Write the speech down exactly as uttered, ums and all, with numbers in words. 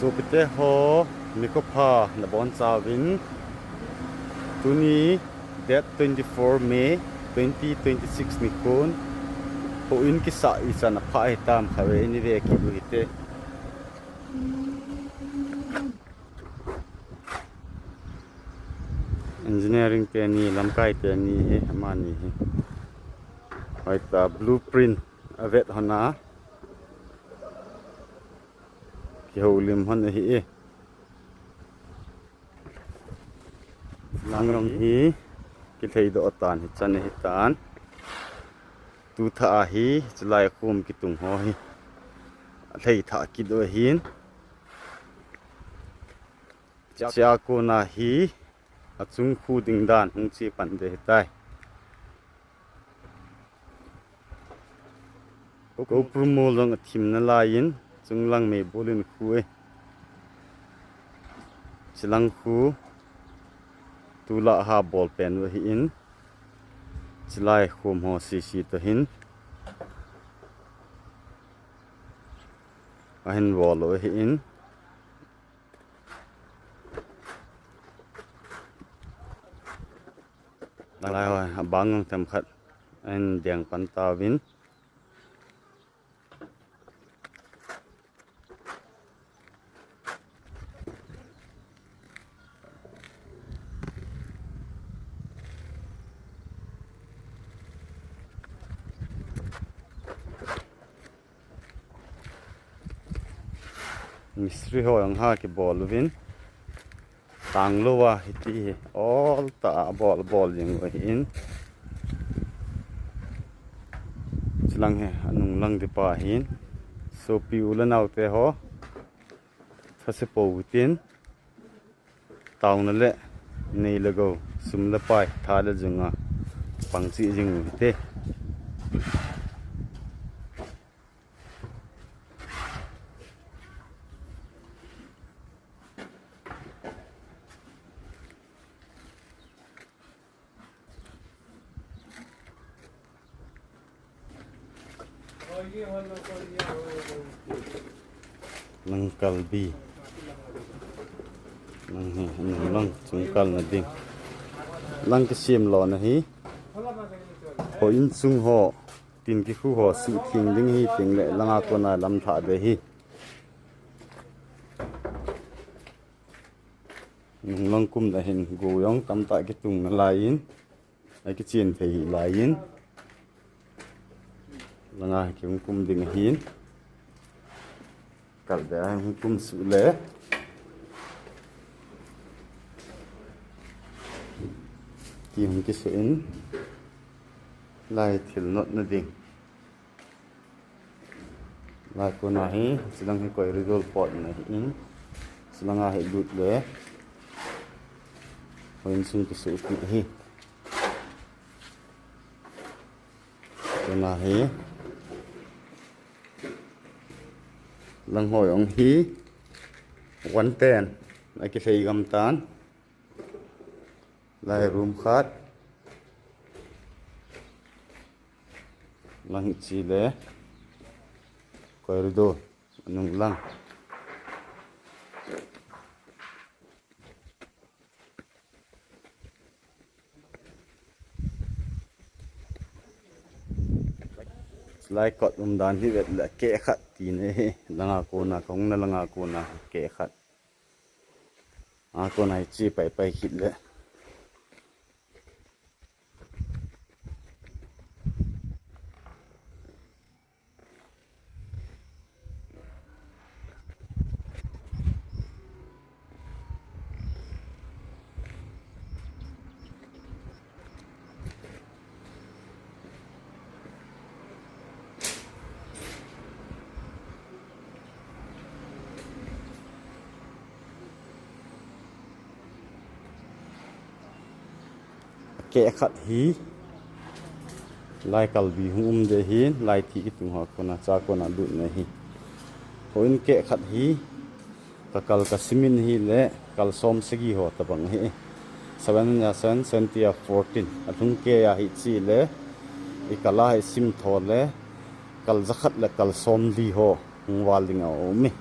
Sopite ho, nikho pha nabonchauvin. Tuni date twenty-four May twenty twenty-six nikhon houin kisah ichan apha hitam khatvei ina ve kit u hite. Engineering teni, lamkai teni hi, amani hi. Hoitah blueprint avet lhon a, kihoulim lhon ahi e. Lang jong hi kilhaidoh tan, hichan ahitan. Tu thah a hi, chulai khom kitung ho hi alhai thah kit u ahin. Chua kona hi, achung khu ding dan hung che pan ding ahitai. Koupru mol jong athim nalaiyin, chunglang meibol in khu e. Chulang khu, tulai a bol pen u ahin, chulai khom ho sese toh hin ahin bol u ahin. Lai ho, abang jong themkhat ahin deng pan tauvin. Mistri ho jong ha kibol uvin. Tanglou a hiti hi, oltah a bol, bol jing u ahin. Chulang hi, anung lang ding pa ahin. Sopi u le naote ho, thase pou tin. Taona le, nei le gou, sum le pai, tha le jung a pang cheh jing u hite. Lang kalbi. Lang hi, lang, lang chung kalna ding. Lang kisem lona hi. Houin chung ho, tin kikhu ho, suhtheng ding ahi teng le, lang a kona lam lhah ding ahi. Nung lang kum le hin gou jong tamtah kitung nalaiyin, akichen thei hih laiyin. Langa hi kihung kum ding ahin. Kal be a hung kum suh le. Kihung kisuh in. Lai thil notna ding. Lai kona hi, chulang hi corridor potna ahin, chulanga hi lut le, houin sung kisuh kit ahi. Kona hi, lang ho jong hi, one ten, akilhei gam tan. Lai room khat. Lang hiche le. Corridor. Anung lang. Lai kot umdan hi vet le keh khat ti ne. Langa kona, kahungna langa kona keh khat. A kona hiche pai pai kit le. Keh khat hi, lai kalbi hung um ding ahin, lai thi kitung ho kona, chua kona lutna ahi. Houin keh khat hi, kakal kasimin hi le, kal som sagi ho tabang ahi. Seven ya seven, seventy ya fourteen. Alhung kei a hiche le, ikal a hi sim tho le, kal jakhat le kal somli ho, hung val ding aum e.